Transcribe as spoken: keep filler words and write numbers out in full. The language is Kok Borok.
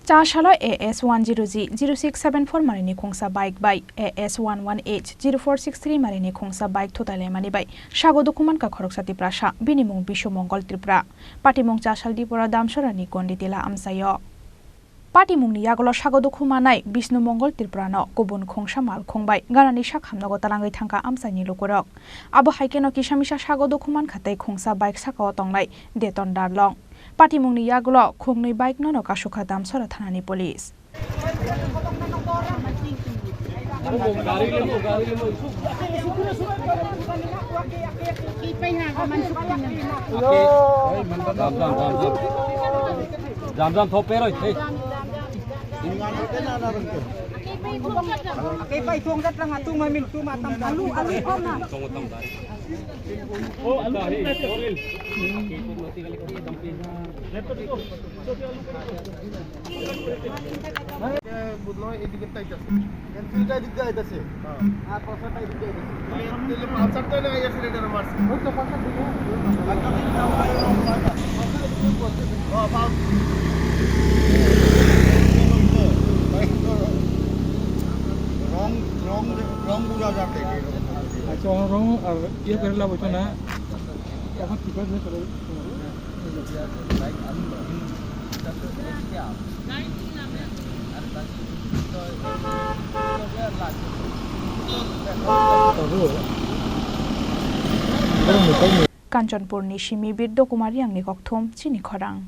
Chasalo A S one zero G zero six seven four marini khungsa bike bai A S one one H zero four six three marini khungsa bike thutai laimani bai sago dukhu mankha khoroksa Tiprasa, bini mung Bishu Mongol Tripura. Patimung Chasal Dipora Damsorani Gondi Tila amchaio. Patimungni yagulo sago dukhu manai Bishnu Mongol Tripurano kubun khungsa mal khungbai ganani sakhamnogo talangwi thangkha amchaini lukurok. Abo hai kheno kisa misa sago dukhu mankha tei khungsa bike sakao tongnai Deton Darlong. Patimungni yagulo khungnwi bike nono kasukha Damsora thanani police. Jam, jam, jam, jam. Jam, jam, thop peroi, hey. বুঝলাম, এদিকে টাইট আছে। এনফিল্ডটা এদিক দিয়ে আইতাছে। হ্যাঁ। আর পালসারটা এদিক দিয়ে আইতাছে। তাহলে, তাহলে পালসারটা না আইয়া সিলিন্ডারে মারছে। ওই তো পালসার দিকে। একটা দিকে পালসার এদিকে বলছে। হ্যাঁ, পাল-, রং, রং, রং বুঝা যাবে। আচ্ছা, রং আর ইয়ে করে লাভ হইতো না। এখন কি করে করে? Kanchanpurni simi Birdo Kumar Yangni kokthum chini khorang.